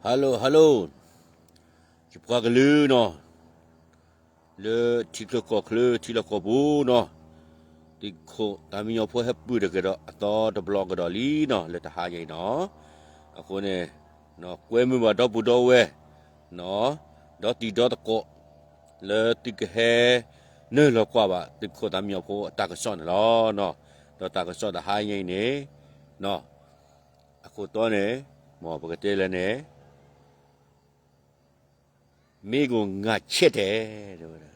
Hello hello, ယပှၤကလုာ်နီၤ, လၢထံချၢကီၢ်ချၢထံလီၢ်ကီၢ်ပူၤနီၤ, သုးခိၣ်သးမံညီဖိဟဲပုၢ်တက့ၤဒီးအသီတဘျီကဒီးလံနီၤ လၢတဟါညါအံၤနီၤ, အဃိန့ၣ် ကွဲမုာ်ဘၣ်ဒီပုၢ်ဒီဝဲၢ် ဒီတံၤဒီသကိး လၢသုကဟဲ နုာ်လီၤကွၢ်ဘၣ်သုးခိၣ်သးမံညီဖိအတၢ်ကစီၣ်န့ၣ်လီၤ. ဒီးတၢ်ကစီၣ်တဟါညါအံၤန့ၣ် အခိၣ်တီန့ၣ် မ်ပကတဲလဲၣ်န့ၣ် မ့ၢ်ကိၢ်ငါဆဲးတဲာ် တဲဝဲဒၣ်,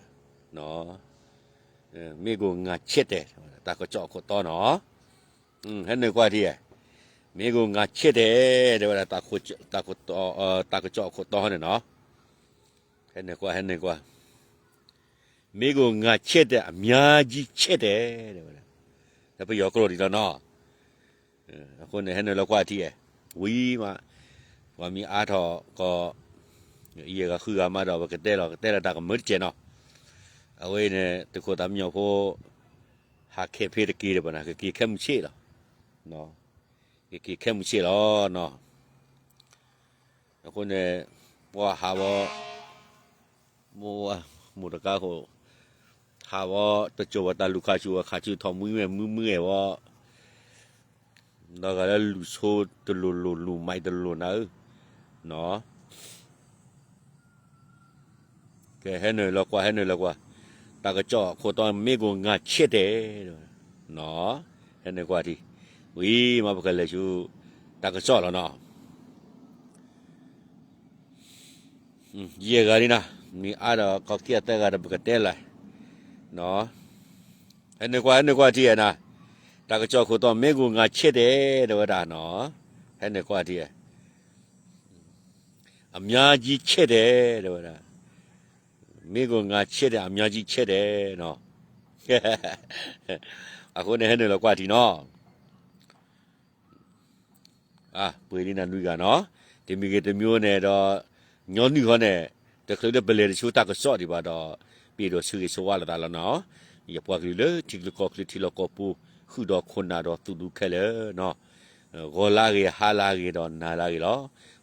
မ့ၢ်ကိၢ်ငါဆဲးတဲာ် တၢ်ကစီၣ်အခိၣ်တီနီၤ, ဟဲနုာ်ကွၢ်ထံဧါ, မ့ၢ်ကိၢ်ငါဆဲးတဲာ် တဲဝဲဒၣ် တၢ်ကစီၣ်အခိၣ်တီန့ၣ်နီၤ, ဟဲနုာ်ကွၢ် ဟဲနုာ်ကွၢ် မ့ၢ်ကိၢ်ငါဆဲးတဲာ် အများကြီးဆဲးတဲာ် တဲဝဲဒၣ်, လၢပယီၤကျိာ်ဒ်လီၤနီၤ, အဃိန့ၣ် ဟဲနုာ်လီၤကွၢ်ထံဧါ, ဝံၤမး ပှၤမ့ၢ်အါထီၣ်ကီး ယဲၢ်ဂၤဃုဂၤမးဒီး ပကတဲလီၤ ကတဲလီၤတၢ်ကမၢတကဲးနီၤ, အဝဲအံၤန့ၣ် သုးခိၣ်သးမံညီဖိ ဟးခဲဖဲတက့ၤဒီးဘၣ်နၤ ကက့ၤခဲမုၢ်ဆ့ၣ်လီၤ, ကက့ၤခဲမုၢ်ဆ့ၣ်လီၤနီၤ, အဃိန့ၣ် ပှၤဟးဝီ မိၢ်တကါဃိ ဟးဝီ တစိၤဝဲတၢ်လူၤခးဆူၣ်ဝဲခးဆူၣ်ထီၣ်မှံဝဲမှံမှံဝဲဝီ ဒီးဂၤလၢလူၤဆိတလိၤလိၤလူၤမံတလိၤနၤဧၢ, ကဲ ဟဲနုာ်လီၤကွၢ် ဟဲနုာ်လီၤကွၢ်, တၢ်ကစီၣ်အခိၣ်တီမ့ၢ်ကိၢ်ငါဆဲးတဲာ်, ဟဲနုာ်ကွၢ်ထံ, ဝံၤမးပကလဲၤဆူ တၢ်ကစီၣ်လီၤနီၤ. ယဲၢ်ဂၤလံနၤ, မ့ၢ်အါဒီးကီၢ်ခံအသၢဂၤဒီး ပကတဲလၢၤ, ဟဲနုာ်ကွၢ် ဟဲနုာ်ကွၢ်ထံဧါနၤ, တၢ်ကစီၣ်ခိၣ်တီ မ့ၢ်ကိၢ်ငါဆဲးတဲာ် တဲဝဲဒၣ်နီၤ, ဟဲနုာ်ကွၢ်ထံဧါ, အများကြီးဆဲးတဲာ် တဲဝဲဒၣ်, မ့ၢ်ကိၢ်ငါဆဲးတဲာ် အများကြီးဆဲးတဲာ်နီၤ, အဃိန့ၣ် ဟဲနုာ်လီၤကွၢ်ထံနီၤ. ပှ့ၤလံနၤနွံဂၤနီၤ, တမံၤဂ့ၤတမံၤဂ့ၤန့ၣ်ဒီး ညီနုၢ်ဃီန့ၣ် တချုးလၢပလဲၤတဆူတၢ်ကစီၣ်ဒံးဘၣ်ဒီး ပ့ၤဒိၣ်ဆၢဂ့ၤဆၢဝါလိာ်သးလီၤနီၤ, ယပှၤကလုာ်လၢထံချၢကီၢ်ချၢထံလီၢ်ကီၢ်ပူၤ ဃုာ်ဒီးခိၣ်နၢ်ဒီးသူၣ်ဒူခဲလၢာ်နီၤ, ဂီၤလၢအဂ့ၤ ဟါလၢအဂ့ၤဒီးနၤလၢအဂ့ၤလီၤ.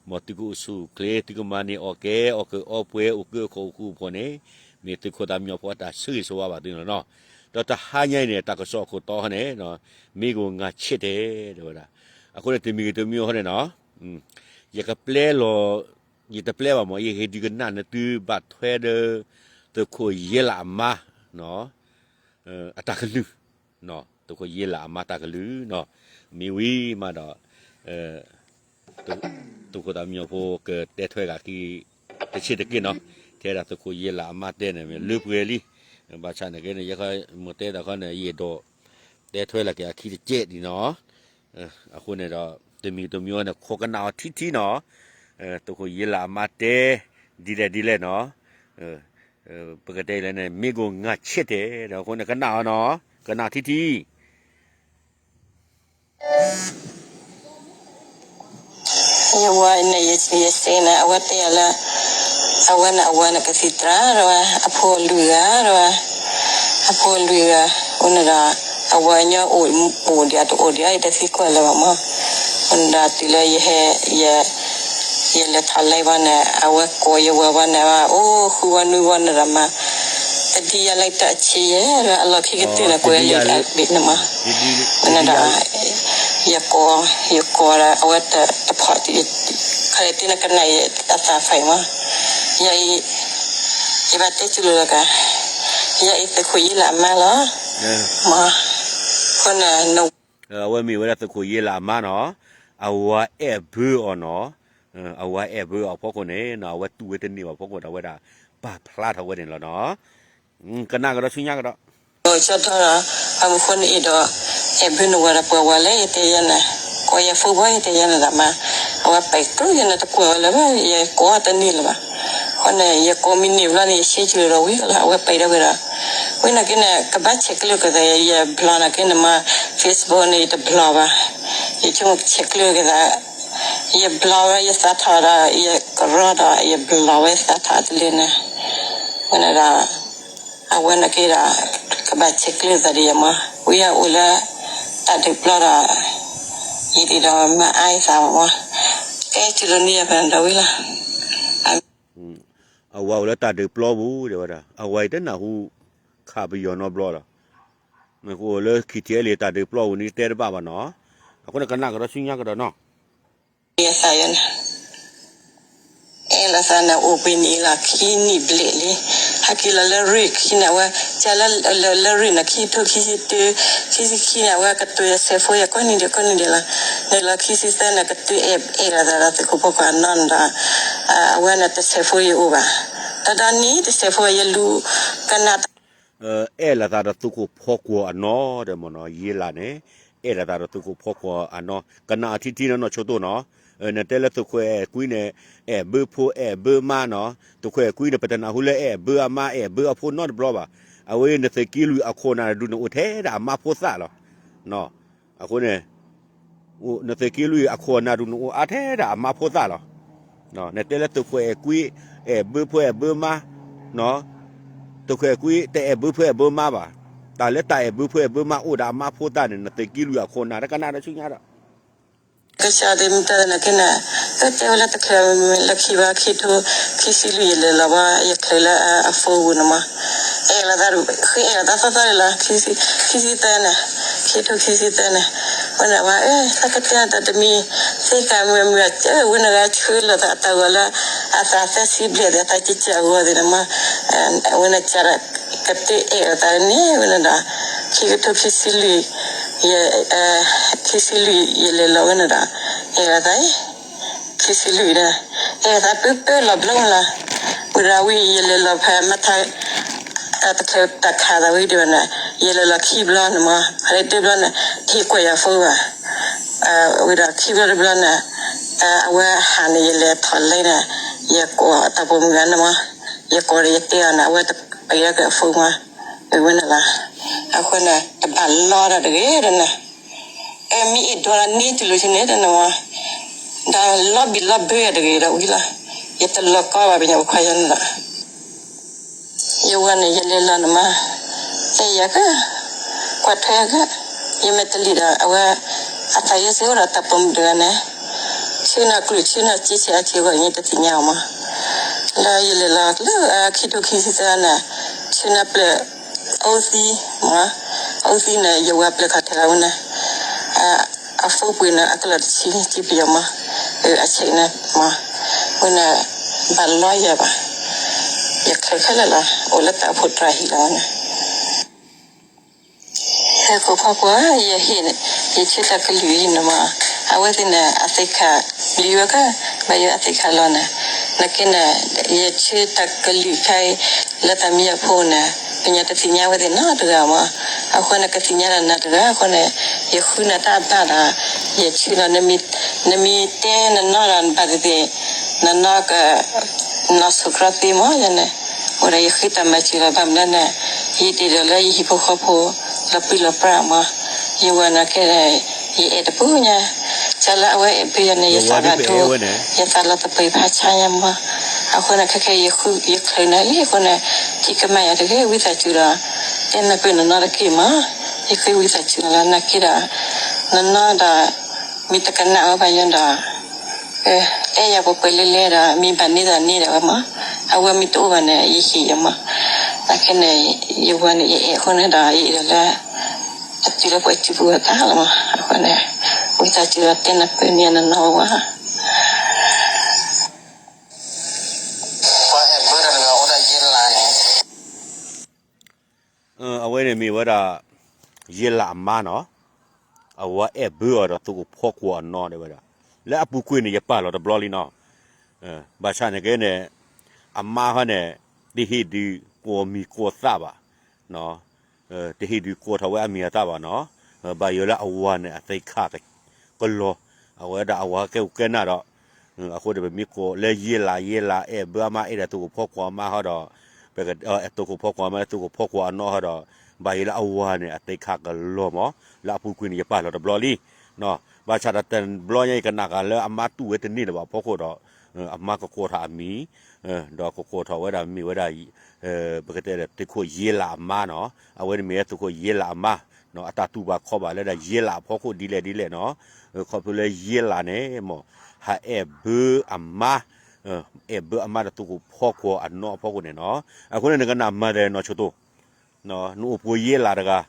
မ်သုကအိၣ်ဆူၣ်အိၣ်ချ့ သုကမၤန့ၢ်အီၣ်ကဲ အီၣ်ကၢအီပှဲၤ အိၣ်ကၢအခိၣ်အိၣ်ဃူအိၣ်ဖိးန့ၣ် မ့ၢ်သုးခိၣ်သးမံညီဖိအတၢ်ဆၢဂ့ၤဆၢဝါဘၣ်သုန့ၣ်လီၤနီၤ. ဒီးတဟါညါအံၤန့ၣ် တၢ်ကစီၣ်အခိၣ်တီန့ၣ် မ့ၢ်ကိၢ်ငါဆဲးတဲာ် တဲဝဲဒၣ်, အဃိန့ၣ် တမံၤဂ့ၤတမံၤဂ့ၤဃီန့ၣ်နီၤ, ယကပျဲလီၤ ယတပျဲဘၣ်မး ယဟ့ၣ်ဒုးကနၣ်န့ၢ်သုဘၣ်ထွဲဒီး သုးခိၣ်ယ့လးအမါ အတၢ်ကလုၢ်, သုးခိၣ်ယ့လးအမါတၢ်ကလုၢ်နီၤ, မ့ၢ်ဝံၤမးဒီး သုးခိၣ်သးမံညီဖိကတဲထွဲဂၤခံ တဆံးတက့ၢ်နီၤ, ထဲဒၣ်သုးခိၣ်ယ့လးအမါတဲန့ၣ် မ့ၢ်လၢပှဲၤလံ, ဘၣ်ဆၣ်န့ၣ်က့န့ၣ် ယဲမိၢ်တဲတၢ်ခီန့ၣ် ယအဲၣ်ဒိး တဲထွဲလၢက့ၤအခံတကဲးဒံးနီၤ, အဃိန့ၣ်ဒီး တမံၤတမံၤဝဲန့ၣ် ခိးကနၣ်အီၤထံထံနီၤ, သုးခိၣ်ယ့လးအမါတဲ ဒ်လဲၣ်ဒ်လဲၣ်နီၤ, ပကတဲလဲၣ်န့ၣ် မ့ၢ်ကိၢ်ငါဆဲးတဲာ်ဒီး အဃိန့ၣ် ကနၣ်အီၤနီၤ, ကနၣ်ထံထံ ယဝၤန့ၣ် ယစ့န့ၣ် အဝဲတဲယၤလၢ အဝဲန့ၣ် အဝၤန့ၣ်ကသံၣ်သရၣ်ဒီး အဖိလွံၢ်ဂၤဒီး အဖိလွံၢ်ဂၤ အိၣ်န့ၣ်ဒီး အဝၤညီအိၣ်အိၣ်ဒံးအတအိၣ်ဒံး ယတသံကွၢ်လၢၤဘၣ်မး, အိၣ်န့ၣ်ဒီးတုၤလၢယဟဲ ယလဲၤထီၣ်လဲဘၣ်န့ၣ် အဝဲကိးယဝၤဘၣ်န့ၣ် အိၣ်ဃုဝဲနွံဝဲန့ၣ်ဒီးမး တဒ်ယၤလၢတၢ်ဆံးယဲဒီး အလီၢ်ခံကတၢၢ်န့ၣ် ကွဲးလံာ်တၢ်ဘ့ၣ်န့ၣ်မး, န့ၣ်ဒီး ယကိး ယကိးဒီး အဝဲတဖီၣ် ခါလၢတ့နကနၣ်ယတၢ်သးဖးအံၤမး, ယၤအံၤ ယဘၣ်တဲကလိာ်လီၤကၤ, ယၤအံၤသုးခိၣ်ယ့လးအမါလီၤ, မး, အဃိန့ၣ် အဝဲမ့ၢ်ဝဲဒၣ်သုးခိၣ်ယ့လးအမါနီၤ, အဝၤအဲၣ်ဘၢအီၤနီၤ, အဝၤအဲၣ်ဘၢအီၤဖီခိၣ်န့ၣ်နီၤ အဝဲတူၢ်ဝဲတန့ၢ်ဘၣ်ဖီခိၣ်ဒီး အဝဲဒၣ်ပာ်ဖျါထီၣ်ဝဲန့ၣ်လီၤနီၤ, ကနၣ်ကဒီးဆူညါကဒီး ကၠီထီၣ်ဒီး အမူခိၣ်န့ၣ်အံၤဒီး အဲၣ်ဘၢနဝၤဒီးပှၤဝၤလဲၣ် ယတဲယဲန့ၣ်, ကိးယဖိဘၣ် ယတဲယဲန့ၣ်ဒီးမး, အဝဲပဲာ်ကျိယဲန့ၣ် တကွၢ်ဝဲလၢၤဘၣ် ယကိးတန့ၢ်လၢၤဘၣ်, အဃိန့ၣ် ယကိးမ့ၢ်န့ၢ်ဘျီန့ၣ် ယဆ့ကၠူၤဒီးဝံၤလီၤ အဝဲပဲာ်ဒၣ်ဝဲဒီး, ဝံၤနာ်က့န့ၣ် ကဘၣ်ဆဲးကျၢက့ၤသး ယဘျီနာ်က့န့ၣ်မး Facebook န့ၣ် ယတဘျီဘၣ်, ယဆိကမိၣ်ဆဲးကျၢက့ၤသး, ယဘျီဝဲ ယသးထီၣ်ဒီး ယကရီဒီး ယဘျီဝဲသးထီၣ်တလၢန့ၣ်, ဝဲန့ၣ်ဒီး အဝဲနာ်က့ဒီး ကဘၣ်ဆဲးကျၢသးဒ်ယမး, ဝံၤယအိၣ်လၢ တၢ်ဒုးပျီဒီး ယဒ်ဒီးမၤအါယသးမး, ကဲ တုၤလၢန့ၣ်ယဖဲဒီးဝံၤလီၤ. အဝၤအိၣ်လၢတၢ်ဒုးပျီပူၤ တဲဝဲဒၣ်, အဝၤအံၤတနၢ်ဟူခးပယီၤနီတဘျီလီၤ. မ့ၢ်ကအိၣ်လၢ ခံထံၣ်အဲလံ တၢ်ဒုးပျီပူၤန့ၣ် တဲတဘၣ်ဘၣ်နီၤ. အဃိန့ၣ် ကနၣ်ကဒီးဆူညါကဒီးနီၤ. ယသးယဲန့ၣ် အဲၣ်လိာ်သးန့ၣ် အိၣ်ဘှံးနံၤလီၤ ခံနံၣ်ဘျဲၣ်လံ. ဟဲက့ၤလီၤလၢရ့ၣ်ခံန့ၣ် အဝဲ ကလၢလၢရ့ၣ်န့ၣ် ခံကထိခံဆံတၢ ခံဆံခံန့ၣ် အဝဲကတိၤယစဲးဖိယၤကိးနံၤဒဲးကိးနံၤဒဲးလီၤ. နုာ်လီၤခံဆံသၢန့ၣ် ကတုၤအဲၣ်လိာ်သးဒီးသုးခိၣ်ဖီကွီၤအနီၢ်န့ၣ်ဒီး အဝဲန့ၣ်တစဲးဖိယအိၣ်ဘၣ်. ဒီးဒီးနံၤတစဲးဖိယလူၤကနၣ် အဲၣ်လိာ်သးဒီးသုးခိၣ်ဖီကွီၤအနီၢ်ဒဲးမ့ၢ်နီၤ, ယ့လးန့ၣ် အဲၣ်လိာ်သးဒီးသုးခိၣ်ဖီကွီၤအနီၢ်, ကနၣ်အီၤထံထံနီၢ်နီၢ်ဆိတိၢ်နီၤ. နတဲလၢသုးခိၣ်အဲၣ်ကွံန့ၣ် အဲၣ်ဘၢဖိအဲၣ်ဘၢမါနီၤ, သုးခိၣ်အဲၣ်ကွံန့ၣ် ပတနၢ်ဟူလၢအဲၣ်ဘၢအမါအဲၣ်ဘၢအဖိနီတဘျီဘၣ်. အဝဲနသုးက့လွံၢ်အခိၣ်နၢ်ဒုးန့ၣ်အိၣ်ထဲဒၣ်အမါဖိသၣ်လီၤ. အဃိန့ၣ် နသုးက့လွံၢ်အခိၣ်အနၢ်ဒုးန့ၣ်အိၣ်အါထဲဒၣ်အမါဖိသၣ်လီၤ. နတဲလၢသုးခိၣ်အဲၣ်ကွံ အဲၣ်ဘၢဖိအဲၣ်ဘၢမါ, သုးခိၣ်အဲၣ်ကွံ တအဲၣ်ဘၢဖိအဲၣ်ဘၢမါဘၣ်. တၢ်လၢတၢ်အဲၣ်ဘၢဖိအဲၣ်ဘၢမါအိၣ်ဒီးအမါဖိသၣ်န့ၣ် နသုးက့လွံၢ်အခိၣ်နၢ် တကနၣ်ဒီးဆူညါဒီး ကစၢ်သ့ၣ်မတၤသနာ်က့န့ၣ် ကတဲဝဲလၢတချုးလၢခံဘၣ် ခံထိခံဆံလွံၢ်ယလဲၤလီၤဘၣ် ယချုးလၢအဖိပူၤန့ၣ်မး, အဲၣ်လိာ်သး ဃ့အဲၣ်လိာ်သးသီသီန့ၣ်လီၤ. ခံဆံသၢန့ၣ်, ခံထိခံဆံသၢန့ၣ်, ဝဲန့ၣ်ဝဲ သးကတဲတၢ်တမံၤ သ့ၣ်ကးမုာ်မုာ် ဝဲန့ၣ်ဂၤဆှၢလိာ်သးအတၢ်ဂီၤလၢ အသးသၢဆံဘျဲၣ်သ့ၣ် အသးကကၢ်အဂီၢ်သ့ၣ်န့ၣ်မး, ဝဲန့ၣ်ကၢ်ဒီး ကတဲအဲၣ်လိာ်သးန့ၣ် ဝဲန့ၣ်ဒီး ခံကထိခံဆံလွံၢ် ယ ခံဆံလွံၢ် ယလဲၤလီၤဝဲန့ၣ်ဒီး အဲၣ်လိာ်သး ခံဆံလွံၢ်ဒီး အဲၣ်လိာ်သးပၢပၢလီၤဘျီမးလီၤ. ဝံၤဒီးဝံၤ ယလဲၤလီၤဖဲမထါ တချုးတၢ်ခးသးဝံၤဒီးန့ၣ် ယလဲၤလီၤခံဘျီန့ၣ်မး ဖဲတဘျီန့ၣ် ဟ့ၣ်ကွဲးယၤဖိဘၣ်. ဝံၤဒီးခံဘျီတဘျီန့ၣ် အဝဲဟးန့ၣ် ယလဲၤထီၣ်လဲန့ၣ် ယကိးတၢ်ပိာ်မုၣ်ဂၤန့ၣ်မး, ယကိးဒီးယတဲအီၤန့ၣ် အဝဲတပာ်ယၤက့ၤအဖိမး, ဝဲန့ၣ်လီၤ. အဃိန့ၣ် တဘၣ်လီတၢ်တဂ့ၤဒီးန့ၣ် အဲ မ့ၢ်အဲၣ်ဒိးလၢန့ၢ်တုၤလိာ်ဆ့န့ၣ်တန့ၣ်ဝဲ, ဒီးလီၤဘံၣ်လီၤဘၢယၤတဂ့ၤဒီးဝံၤလီၤ. ယတလီၤကီဘၣ် ပညၣ်ပခွါယၤန့ၣ်ဒီး ယဝၤန့ၣ် ယလဲၤလီၤန့ၣ်မး, အဲၣ်ယၤက, ကွၢ်ထွဲက, ယမဲာ်တလံၣ်ဒီး အဝဲ အသးယဲစ့ၢ်အိၣ်ဒီးတၢ်ပိာ်မုၣ်တဂၤန့ၣ်, ဆ့ၣ်နီၤကျူၣ်ဆ့ၣ်နီၤက့ဆဲးအါဆ့အဂီၢ် ယတသ့ၣ်ညါအီၤမး, လၢယလဲၤလီၤလၢခံထိခံဆံသၢန့ၣ်, ဆ့ၣ်နီၤပျဲၢ် အိၣ်သံ မး, အိၣ်သံန့ၣ် ယဝၤပျဲၢ်ခီၣ်ထံးလီၤဝဲန့ၣ်, အဖိပှ့ၤန့ၣ် အကလီၢ်တဆံ တပယီၤမး, အဆ့ၣ်န့ၣ်မး, ဝဲန့ၣ် ဘၣ်လီယၤဘၣ်, ယချုးခဲလၢာ်လီၤ အိၣ်လၢတၢ်အိၣ်ဖှိၣ်တြၢ်ဟံၣ်လီၤဝဲန့ၣ် သုးခိၣ်ဖီကွီၤ ယဟ့ၣ် ယဆၢတၢ်ကလုၢ်အံၤန့ၣ်မး, အဝဲသ့ၣ်န့ၣ် အသ့ၣ်ခါလံဝဲက, ဘၣ်ယိၣ်အသ့ၣ်ခါလီၤန့ၣ်, နာ်က့န့ၣ် ယဆၢတၢ်ကလုၢ်ခဲအံၤ လၢတၢ်မံအဖိန့ၣ် ပညါတသ့ၣ်ညါဝဲသ့ၣ်နီတဂၤမး, အဃိန့ၣ် ကသ့ၣ်ညါဒီးနၤတဂၤအဃိန့ၣ်, ယဃုနၤတၢ်အဘၣ်ဒီး ယဆၢဒီး နမ့ၢ်တဲနနီၢ်ဒီးနဘၣ်သ့ၣ်သ့ၣ်, နနီၢ်က နီၢ်ဆိၣ်ကြီသ့မးယၤန့ၣ်, အိၣ်ဒီးယဃ့တၢ်မၤစၢၤလီၤဘၣ်မနုၤလဲၣ်န့ၣ်, ယတ့ၢ်ဒီးလၢယဟံၣ်ဖိဃီဖိ လီၤပှံၢ်လီၤပြါမး, ယဝၤန့ၣ်ကဲ ယအဲၣ်တပူၤညါ, ကလၢအဝဲအဲၣ်ဘၢယၤန့ၣ် ယသးဘၣ်ဒိ, ယသးလီၤသပှၢ်ဖးဆါညါမး, အဃိန့ၣ် ခဲခဲယချုးန့ၣ်လံအဃိန့ၣ်, ထံၣ်ကမၣ်ယၤတဂ့ၤ ဝံသးစူၤဒီး, တဲနၢ်ပၢၢ်နနီၢ်တက့ၢ်မး, ယဃ့ဝံသးစူၤလီၤနာ်က့ဒီး, နနီၢ်ဒီး, မ့ၢ်တကနၣ်ဝဲဘၣ်ယၤဒီး အဲၣ်ယၤပှဲၤပှဲၤလဲၣ်လဲၣ်ဒီး မ့ၢ်ဘၣ်န့ၢ်သးန့ၢ်ဒီးဝဲမး, အဝဲမ့ၢ်တအိၣ်ဘၣ်န့ၣ် ယဟ့ၣ်ယမး, နာ်က့န့ၣ် ယဝၤန့ၣ် ယအဲၣ်အဃိန့ၣ်ဒီး ယအဲၣ်ဒိးလၢ အတုၤလၢပှဲၤစုပူၤအသးလီၤမး, အဃိန့ၣ် ဝံသးစူၤဒီးတဲနၢ်ပၢၢ်န့ၢ်နနီၢ်ဝဲ, ပှၤအဲၣ်ဘၢတဂၤအိၣ်ဒၣ်ယ့လးန့ၣ် အဝဲန့ၣ်မ့ၢ်ဝဲဒၣ် ယ့လးအမါနီၤ, အဝဲအဲၣ်ဘၢအီၤဒီးသုးခိၣ်ဖီကွီၤအနီၢ်ဒဲးဝဲဒၣ်, လၢအပူၤကွံာ်န့ၣ် ယပာ်လီၤတဘျီလံနီၤ, ဘၣ်ဆၣ်န့ၣ်ကဲန့ၣ်, အမါဟီန့ၣ် တဟ့ၣ်ဒုးကိးမံၤကိးသၣ်ဘၣ် တဟ့ၣ်ဒုးကိးထီၣ်ဝဲအမံၤအသၣ်ဘၣ်နီၤ, ဘၣ်ယိၣ်လၢအဝၤန့ၣ် အသ့ၣ်ခါကလီၤ, အဝဲဒၣ်အဝၤကဲကဲနၢ်ဒီး, အဃိဒီးပမ့ၢ်ကိးလၢယ့လး ယ့လးအဲၣ်ဘၢအမါ အဲၣ်ဒိးသုးခိၣ်ဖီကွီၤအမါဟီဒီး, သုးခိၣ်ဖီကွီၤအမါ သုးခိၣ်ဖီကွီၤအနီၢ်ဟီဒီး, ဘၣ်ယိၣ်လၢအဝၤန့ၣ် အသ့ၣ်ခါကလီၤမး, လၢအပူၤကွံာ်န့ၣ် ယပာ်လီၤတဘျီလံ ဘၣ်ဆၣ်ဒီးတဘျီညါ ယကနၣ်ဃာ်လၢအမါတူၢ်ဝဲတန့ၢ်လၢၤဘၣ်အဖီခိၣ်ဒီး, အမါကကိးထီၣ်အမံၤ, ဒီးကကိးထီၣ်ဝဲဒၣ်မ့ၢ်ဝဲဒၣ်, ပကတဲဒီးသုးခိၣ်ယ့လးအမါနီၤ, အဝဲန့ၣ်မ့ၢ်ဝဲသုးခိၣ်ယ့လးအမါ, အတၢ်တူၢ်ဘၣ်ခီဘၣ်လၢဒၣ်ယ့လးအဖီခိၣ်ဒ်လဲၣ်ဒ်လဲၣ်နီၤ, ခီဖျိလၢယ့လးန့ၣ်မး, ဟးအဲၣ်ဘၢအမါ, အဲၣ်ဘၢအမါဒီးသုးခိၣ်ဖီကွီၤအနီၢ်အဖီခိၣ်န့ၣ်နီၤ. အဃိန့ၣ် နကနၣ်မၤတၢ်နီၢ်ဆိၣ်တိၣ်, နအိၣ်ပှိၤယ့လးတဂၤ,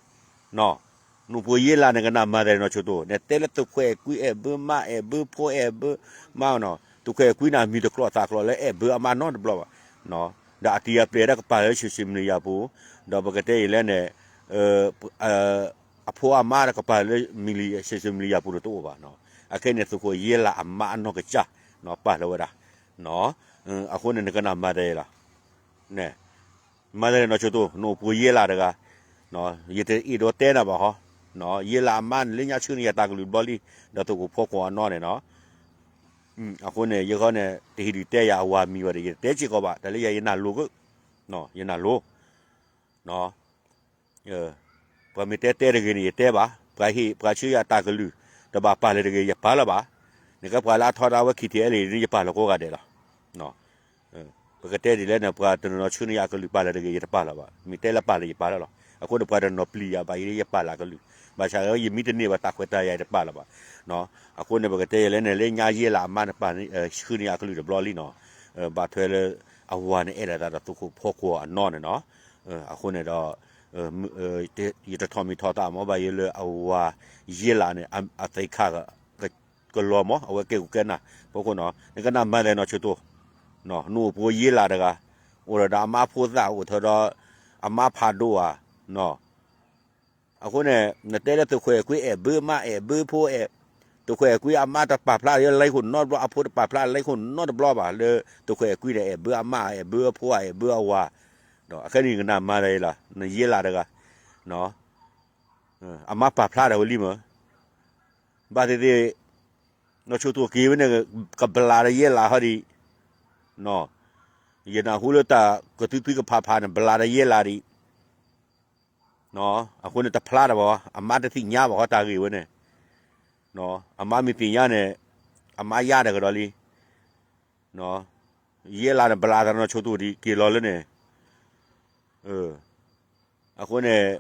နအိၣ်ပှိၤယ့လး နကနၣ်မၤတၢ်နီၢ်ဆိၣ်တိၣ်, နတဲလၢသုးခွဲးအဲၣ်ကွံအဲၣ်ဘၢမါ အဲၣ်ဘၢဖိ အဲၣ်ဘၢမါနီၤ, သုးခွဲးအဲၣ်ကွံန့ၣ် မံၤတကျိးသးကျိးလၢအဲၣ်ဘၢအမါနီတဘျီဘၣ်. ဒီးအတံၤအပျဲၢ်တၢ်ကပာ်လၢ social media ပူၤ, ဒီးပကတဲအံၤလဲၣ်န့ၣ် အဖိအမါတၢ်ကပာ်လၢ social media ပူၤန့ၣ်တအိၣ်ဘၣ်နီၤ. အခဲအံၤန့ၣ် သုးခိၣ်ယ့လးအမါအနီၢ်ကစၢ် ပာ်လၢဝဲဒၣ်. အဃိန့ၣ် နကနၣ်မၤတၢ်အံၤလီၤ. မၤတၢ်နီၢ်ဆိၣ်တိၣ် နအိၣ်ပှိၤယ့လးတဂၤ, ယတအဲၣ်ဒိးတဲနၤဘၣ်ဟီ, ယ့လးအမါန့ၣ် လၢညါဆှၢန့ၢ်ယၤတၢ်ကလုၢ်တဘျီလံ, ဒီးသုးခိၣ်ဖီကွီၤအနီၢ်န့ၣ်နီၤ. အဃိန့ၣ် ယဂီၢ်န့ၣ် တဟ့ၣ်ဒုးတဲယၤအဝၤမံၤဘၣ်ဒီး ယတတဲစ့ၢ်ကီးဘၣ်, တၢ်လၢယၤယနၢ်လိၤက, ယနၢ်လိၤ ပှၤမ့ၢ်တဲတဲတဂ့ၤန့ၣ် ယတဲဘၣ်, ပှၤဟ့ၣ်ပှၤဆှၢယၤတၢ်ကလုၢ် တဘၣ်ပာ်လၢၤတဂ့ၤ ယပာ်လၢၤဘၣ်. နကဲပှၤလၢအထီဒါဝဲ ခံထံအဲလ့ၣ်န့ၣ် ယပာ်လၢၤကိးဂၤဒဲးလီၤ. ပကတဲဒ်လဲၣ်န့ၣ် ပှၤတနီၤနီၤဆှၢန့ၢ်ယၤကလုၢ်ပာ်လၢၤတဂ့ၤ ယတပာ်လၢၤဘၣ်. မ့ၢ်တဲလၢပာ်လၢၤ ယပာ်လၢၤလီၤ. အဃိန့ၣ် ပှၤတနီၤပျံၤယၤဘၣ်အံၤ ယပာ်လၢၤအကလုၢ်, ဘၣ်ဆၣ်ယမ့ၢ်တန့ၢ်ဘၣ်တၢ်ခွဲးတၢ်ယာ် ယတပာ်လၢၤဘၣ်. အဃိန့ၣ် ပကတဲယဲလဲၣ်န့ၣ် လၢညါယ့လးအမါန့ၣ် ပာ်ဆှၢန့ၢ်ယၤကလုၢ်တဘျီလံနီၤ. ဘၣ်ထွဲလၢ အဝၤန့ၣ်အဲၣ်ဒိးသးဒီးသုးခိၣ်ဖီကွီၤအနီၢ်န့ၣ်နီၤ. အဃိန့ၣ်ဒီး ယတထီၣ်မံၤထီၣ်သးမ့ၢ် ဘၣ်ယိၣ်လၢအဝၤယ့လးန့ၣ် အသ့ၣ်ခါ ကလီၤမ့ၢ် အဝဲကဲကကဲနၤ ဖီခိၣ်နီၤ. နကနၣ်မၤတၢ်နီၢ်ဆိၣ်တိၣ်, နအိၣ်ပှိၤယ့လးတဂၤ, အိၣ်ဒီးအမါဖိသၣ် အိၣ်ထီၣ်ဒီး အမါဖးဒိၣ်ဧါ, အဃိန့ၣ် နတဲလၢသုးခွဲးအဲၣ်ကွံအဲၣ်ဘၢမါ အဲၣ်ဘၢဖိ အဲၣ်, သုးခွဲးအဲၣ်ကွံအမါတပာ်ဖျါလၢလံခိၣ်နီတဘျီ အဖိတပာ်ဖျါလံခိၣ်နီတဘျီဘၣ် လၢသုးခွဲးအဲၣ်ကွံန့ၣ် အဲၣ်ဘၢအမါ အဲၣ်ဘၢအဖိ အဲၣ်ဘၢအဝၤ, ဒီးအခဲအံၤနကနၣ်မၤတၢ်အံၤလီၤ နယ့လးတဂၤ, အမါပာ်ဖျါတၢ်ဝဲလံမ့ၢ် ဘၣ်သ့ၣ်သ့ၣ် နီၢ်ဆိၣ်တိၣ်က့ၤဝဲန့ၣ် ကဘျးဒီးယဲလးဟီဒံး, ယနၢ်ဟူလၢတၢ်ကသုသုကဖးဖးန့ၣ် ဘျးဒီးယဲလးဒံး, အဃိန့ၣ်တဖျါတၢ်ဘၣ် အမါတသ့ၣ်ညါဘၣ်ဃီတၢ်ဂ့ၢ်ဝဲန့ၣ်, အမါမ့ၢ်သ့ၣ်ညါန့ၣ် အမါယါတကဒီးလံ ယဲလးန့ၣ် ဘျးသးနီၢ်ဆိၣ်တိၣ်ဒံးက့ၤလီၤလၢန့ၣ်, အဃိန့ၣ်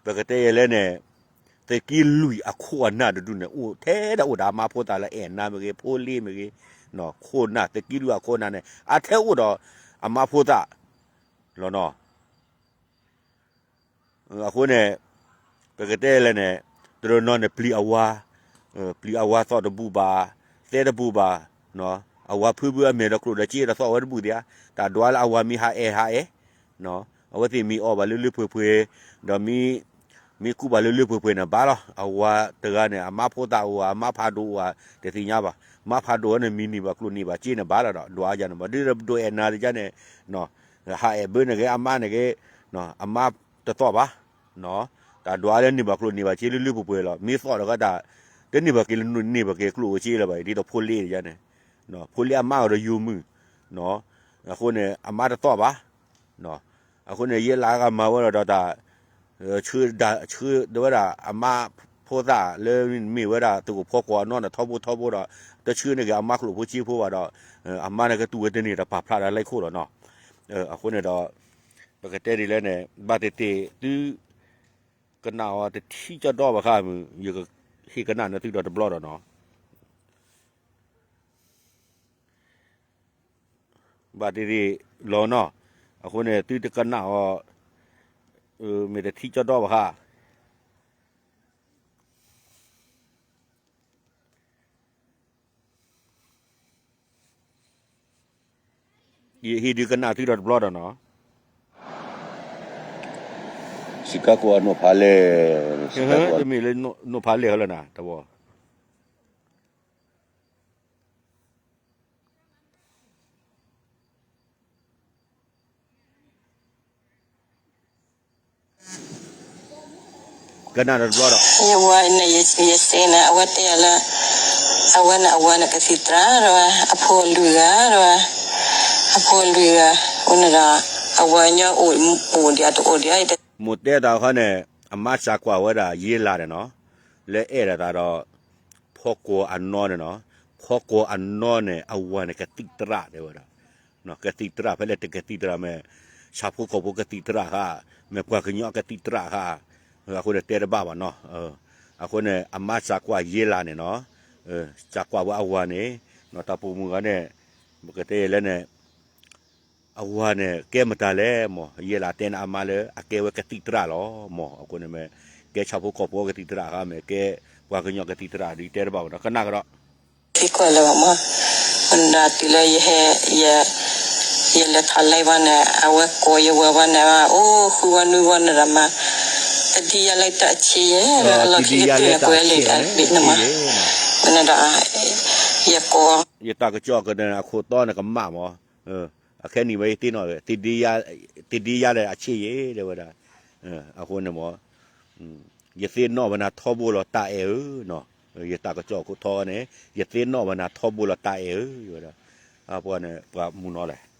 ပကတဲယဲလဲၣ်န့ၣ် သုးက့လွံၢ်အခိၣ်အနၢ်တဒူၣ်န့ၣ် အိၣ်ထဲဒၣ်အိၣ်ဒီးအမါဖိသၣ်လၢအဲၣ်နၤမ့ၢ်ဂ့ၤ ဖိလ့မ့ၢ်ဂ့ၤ, ခိၣ်နၢ် သုးက့လွံၢ်အခိၣ်အနၢ်န့ၣ် အထဲအိၣ်ဒီးအမါဖိသၣ်လီၤနီၤ. အဃိန့ၣ် ပကတဲလဲၣ်န့ၣ် တနီၤနီၤန့ၣ် ပျံၤအဝၤ, ပျံၤအဝၤသီၣ်တဘူၣ်ဘၣ်, သဲတဘူၣ်ဘၣ်, အဝၤဖုဘုအမဲာ်ဒီးကျိၣ်ဒီးစ့ဒီးသီၣ်ဝဲတဘူၣ်သ့ဧါ, တၢ်ဒွးလၢအဝၤမ့ၢ်ဟးအဲၣ်ဟးအဲၣ်, အဝဲသ့ၣ်မ့ၢ်အီၣ်ဘၣ်လၢလၢပှဲၤပှဲၤ, ဒီးမ့ၢ်ကူၣ်ဘၣ်လၢလၢပှဲၤပှဲၤန့ၣ်ဘၣ်လီၤ. အဝၤတဂၤန့ၣ် အမါဖိသၣ်အိၣ်ဧါ အမါဖးဒိၣ်အိၣ်ဧါ တသ့ၣ်ညါဘၣ်. မါဖးဒိၣ်ဝဲန့ၣ် မ့ၢ်န့ၢ်ဘၣ်ကျိၣ်န့ၢ်ဘၣ်စ့န့ၣ်ဘၣ်လီၤဒီး ဒွးယၤန့ၣ်ဘၣ် ဒ်ဒိးအဲၣ်နၤတယါန့ၣ် ဟးအဲၣ်ဘၢန့ၣ်ဂ့ၤ အမါန့ၣ်ဂ့ၤ, အမါတသီၣ်ဘၣ် တၢ်ဒွးလၢန့ၢ်ဘၣ်ကျိၣ်န့ၢ်ဘၣ်စ့လၢလၢပှဲၤပှဲၤလီၤ. မ့ၢ်သီၣ်ဒီးကတၢၢ် တန့ၢ်ဘၣ်က့ၤလၢန့ၢ်ဘၣ်က့ၤကျိၣ်အိၣ်စ့လၢၤဘၣ် ဒ်သိးဖိလ့တယါန့ၣ်, ဖိလ့အမါအိၣ်ဒီးယိၤမုၢ်, အဃိန့ၣ် အမါတသီၣ်ဘၣ်. အဃိန့ၣ် ယဲလးဂၤမၤဝဲဒီးတၢ် ဆှၢဒၣ်ဆှၢဒၣ်ဝဲဒၣ် အမါဖိသၣ်လၢမ့ၢ်ဝဲဒၣ်သုးခိၣ်ဖီကွီၤအနီၢ်န့ၣ် ထီဘိထီဘိဒီး တဆှၢန့ၢ်က့ၤအမါကျိၣ်ဖိစ့ဖိဘၣ်ဒီး အမါန့ၣ်ကတူၢ်ဝဲတန့ၢ်တၢ်ပာ်ဖျါဒၣ်လၢခိၣ်လီၤနီၤ. အဃိန့ၣ်ဒီး ပကတဲဒ်လဲၣ်န့ၣ် ဘၣ်သ့ၣ်သ့ၣ်သု ကနၣ်အီၤတထံၣ်ကၠီဒီဘၣ်ဃးမုၢ် ယကဟ့ၣ်ကနၣ်နသုဒီးတဘျီဒီးနီၤ. ဘၣ်သ့ၣ်သ့ၣ်လီၤနီၤ. အဃိန့ၣ် သုတကနၣ်အီၤ မ့ၢ်တထံၣ်ကၠီဒီဘၣ်ဃး ယဟ့ၣ်ဒုးကနၣ်သုဒီးတဘျီဒီးနီၤ. စံးကါကိးအနိၣ်ဖးလဲၢ်, တမ့ၢ်လၢနိၣ်ဖးလဲၢ်ဟီလၢနၤ တဝီ ကနၣ်တဘျီဒီး ယဝၤန့ၣ် ယစ့န့ၣ် အဝဲတဲယၤလၢ အဝဲန့ၣ် အဝၤန့ၣ်ကသံၣ်သရၣ်ဒီး အဖိလွံၢ်ဂၤဒီး အဖိလွံၢ်ဂၤ အဃိန့ၣ်ဒီး အဝၤညီအိၣ်ဒံးတအိၣ်ဒံး မိၢ်တဲတၢ်ခီန့ၣ် အမါစၢ်ကွၢ်ဝဲဒၣ်ယ့လးန့ၣ်နီၤ လၢအဲၣ်ဒိးသးဒီး ဖီကွီၤအနီၢ်န့ၣ်နီၤ ဖီကွီၤအနီၢ်န့ၣ် အဝၤန့ၣ်ကသံၣ်သရၣ်တဲဝဲဒၣ် ကသံၣ်သရၣ် ဖဲလဲၣ်တကသံၣ်သရၣ်မ့ၢ် ဆၣ်ဖိကီၢ်ဖိကသံၣ်သရၣ်ဃါ မ့ၢ်ပှၤကညီကသံၣ်သရၣ်ဃါ အဃိန့ၣ်တဲတဘၣ်ဘၣ်နီၤ. အဃိန့ၣ် အမါစၢ်ကွၢ်ယ့လးန့ၣ်နီၤ စၢ်ကွၢ်ဝဲအဝၤန့ၣ် တၢ်ပိာ်မုၣ်ဂၤန့ၣ် ပကတဲယဲလဲၣ်န့ၣ် အဝၤန့ၣ် ကဲမတၤလဲၣ်မၢ်, ယဲလၢအတဲန့ၣ်အမါလၢ အကဲဝဲကသံၣ်သရၣ်လီၤမၢ်. အဃိန့ၣ်မ့ၢ် ကဲဆၣ်ဖိကီၢ်ဖိကသံၣ်သရၣ်ဧါ, မ့ၢ်ကဲပှၤကညီကသံၣ်သရၣ်ဒီး ယတဲတဘၣ်ဘၣ်နီၤ, ကနၣ်ကဒီး သံကွၢ်လၢၤဘၣ်မၢ်, မနုၤဒၣ်တုၤလၢယဟဲ ယ ယလဲၤထီၣ်လဲဘၣ်န့ၣ် အဝဲကိးယဝၤဘၣ်န့ၣ် အိၣ်ဃုဝဲနွံဝဲန့ၣ်ဒီးမး, တဒံယၤလၢတၢ်ဆံးယဲ, အလီၢ်ခံကတၢၢ်န့ၣ် ကွဲးလံာ်တၢ်ဘ့ၣ်န့ၣ်မး, မနုၤဒီး ယကိး ယတၢ်ကစီၣ်ကန့ၣ် အခိၣ်တီန့ၣ်ကမၣ်မၢ်, အခဲနံၣ်ဝဲယသ့ၣ်နီၣ်ဝဲ တဒံယၤလၢအဆံးယဲ တဲဝဲဒၣ်, အဃိန့ၣ်မၢ် ယသ့ၣ်နီၣ်ဝဲနၤထီဘိလီၤတၢ်အဲၣ်ဧၢနီၤ, ယတၢ်ကစီၣ်ခိၣ်ထီန့ၣ် ယသ့ၣ်နီၣ်ဝဲနၤထီဘိလီၤတၢ်အဲၣ်ဧၢ တဲဝဲဒၣ်, ပှၤန့ၣ် ပှၤမုၢ်နီၤလဲၣ်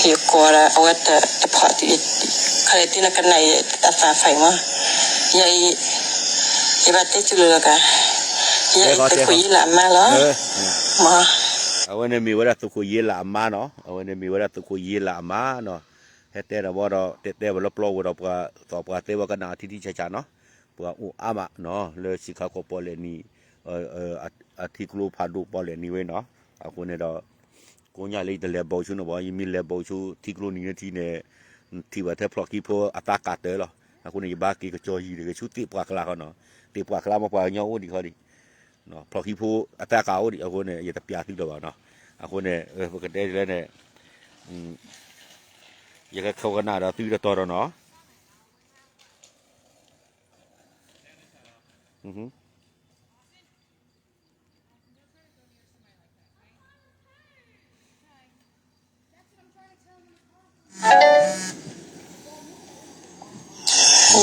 ယကိးဒီးအဝဲတဖီၣ် ခါလၢတ့နကနၣ်အံၤအသးဖးမၢ်, ယအံၤ ယဘၣ်တဲစူၤလီၤကါ, ယအံၤသုးခိၣ်ယ့လးအမါလီၤ, မၢ် အဝဲန့ၣ်မ့ၢ်ဝဲဒၣ်သုးခိၣ်ယ့လးအမါနီၤ, အဝဲန့ၣ်မ့ၢ်ဝဲဒၣ်သုးခိၣ်ယ့လးအမါနီၤ, ဟဲတဲဒီးဘၣ်ဒီး တဲတဲဝဲလၢပျီဝဲဒီးပှၤသီၣ်ပှၤသဲဝဲကနၣ်အထံထံဆးဆးနီၤ, ပှၤအိၣ်အါမးနီၤ လၢစံးခါခီပီၣ်လဲၣ်နံၤ အထံကျိဖးဒိၣ်ပီၣ်လဲၣ်နံၤဝဲနီၤ, အဃိန့ၣ်ဒီး ကိးညါလၢယတလဲၤဘီဆူန့ၣ်ဘၣ်, ယမ့ၢ်လဲၤဘီဆူထံကျိနံၤန့ၣ်ထံန့ၣ် ထံၣ်ဘၣ်ထဲဖျီၣ်ခံဖိအသးကးတၢၢ်လီၤ, အဃိန့ၣ် ယဘၣ်က့ၤကစီၣ်ယံၤတဂ့ၤဆူသ့ၣ်ပှၢ်ကျါဃီနီၤ, သ့ၣ်ပှၢ်ကျါမ့ၢ်ပှၤကညီအိၣ်ဒံးဃီဒံး, ဖျီၣ်ခံဖိအသးကးအိၣ်ဒံး အဃိန့ၣ် ယတပျးသုဒီးဘၣ်နီၤ, အဃိန့ၣ် ပကတဲလဲၣ်န့ၣ် ယကခိးကနၣ်ဒီးသုတတီၤဒီးနီၤ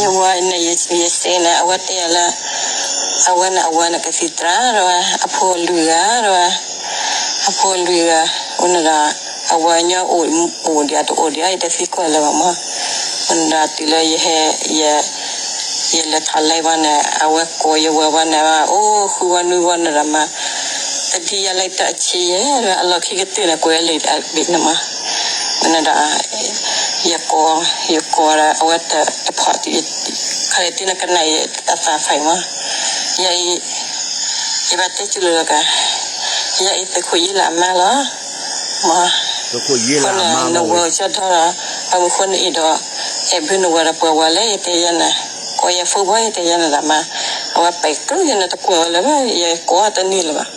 ယဝၤန့ၣ် ယစ့န့ၣ် အဝဲတဲယၤလၢ အဝဲန့ၣ် အဝၤန့ၣ်ကသံၣ်သရၣ်ဒီးဝဲ အဖိအလွံၢ်ဂၤဒီးဝဲ အဖိအလွံၢ်ဂၤ အဃိန့ၣ်ဒီး အဝၤညီအိၣ်အိၣ်ဒံးတအိၣ်ဒံး ယတသံကွၢ်လၢၤဘၣ်မၢ်, မနုၤဒီးတုၤလၢယဟဲ ယ ယလဲၤထီၣ်လဲဘၣ်န့ၣ် အဝဲကိးယဝၤဘၣ်န့ၣ် အိၣ်ဃုဝဲနွံဝဲန့ၣ်ဒီးမး တဒံယၤလၢတၢ်ဆံးယဲ အလီၢ်ခံကတၢၢ်န့ၣ် ကွဲးလံာ်တၢ်ဘ့ၣ်န့ၣ်မး, မနုၤဒီး ယကိး ယကိးဒီးအဝဲတဖီၣ် ခါလၢတ့နကနၣ်အံၤအသးဖးမၢ်, ယအံၤ ယဘၣ်တဲစူၤလီၤကါ, ယအံၤသုးခိၣ်ယ့လးအမါလီၤ, မၢ် အဃိန့ၣ် နဝၤကၠီထီၣ်ဒီး ပှၤမုၢ်ဃိနအံၤဒီး အဲၣ်ဘုနဝၤဒီးပှၤဝၤလၢယတဲယၤန့ၣ်, ကိးယၤဖိဘီ ယတဲယၤန့ၣ်ဒီးမး, အဝဲပဲာ်ကျိယၤန့ၣ် တကွၢ်ဝဲလၢၤဘၣ် ယကိးတန့ၢ်လၢၤဘၣ်,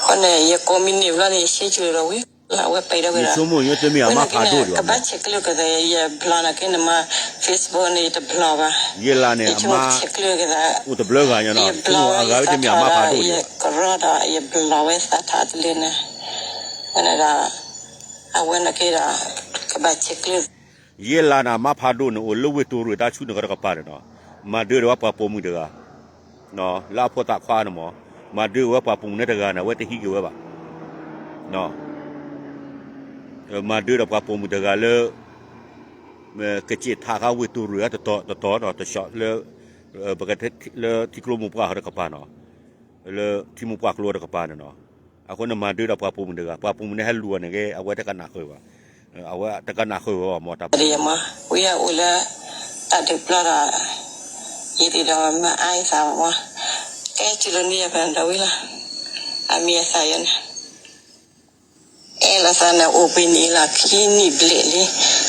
အဃိန့ၣ် ယကိးမံၤန့ၢ်ဘျီန့ၣ် ယရှဲစူၤလီၤဒီးဝံၤ အဝဲပဲာ်ဒီးဝဲဒီး ဝဲန့ၣ်ကဘၣ်ဆဲးကျၢက့ၤသး ယဘျီန့ၣ်က့န့ၣ်မး Facebook န့ၣ် ယတဘျီဘၣ်, ယဆိကမိၣ်ဆဲးကျၢက့ၤသး ယဘျီဝဲယသးထီၣ်ဒီး ယကရီဒီး ယဘျီဝဲသးထီၣ်တလၢန့ၣ်, ဝဲန့ၣ်ဒီး အဝဲန့ၣ်က့ဒီး ကဘၣ်ဆဲးကျၢ ယ့လးန့ၣ် အမါဖးဒိၣ်န့ၣ် အိၣ်လၢဝ့ၢ်တိၢ်ရ့ၣ်တၢ်ဆူၣ်န့ၣ်ကဒီးတကပၤန့ၣ်နီၤ, မၤဒၢဒီးဝဲပှၤပိာ်မုၣ်တဂၤ လၢအဖိသၣ်ခွါန့ၣ်မး, မၤဒၢဝဲပှၤပိာ်မုၣ်န့ၣ်တဂၤန့ၣ် အဝဲတဟံးက့ၤဝဲဘၣ်, မၤဒၢဒီးပှၤပိာ်မုၣ်တဂၤလၢ ကစ့းထးဃာ်ဝ့ၢ်တိၢ်ရ့ၣ်တတီၤတတီၤနီၤ တဆီးလၢ လၢထံကျိမိၢ်ပှၢ်တကပၤနီၤ, လၢထံမိၢ်ပှၢ်ကျိတကပၤန့ၣ်နီၤ, အဃိန့ၣ်မၤဒၢဒီးပှၤပိာ်မုၣ်တဂၤ ပှၤပိာ်မုၣ်န့ၣ်ဟဲလူၤအီၤန့ၣ်က့ အဝဲတကနၣ်ဃုာ်ဘၣ်, အဝဲတကနၣ်ဃုာ်ဝဲဘၣ်မၢ်တၢ်ပှၤ ဝံၤအအိၣ်လၢ တၢ်ဒုးပျီဒီး ယဒ်ဒီးမၤအါယသးမၢ်, ကဲစံးလိာ်န့ၢ်ယၤဖဲဒီးဝံၤလီၤ, အမံၤအသးယၤန့ၣ် အဲၣ်လိာ်သးန့ၣ် အိၣ်ဘှံးနံၤလီၤ ခံနံၣ်ဘျဲၣ်လံ,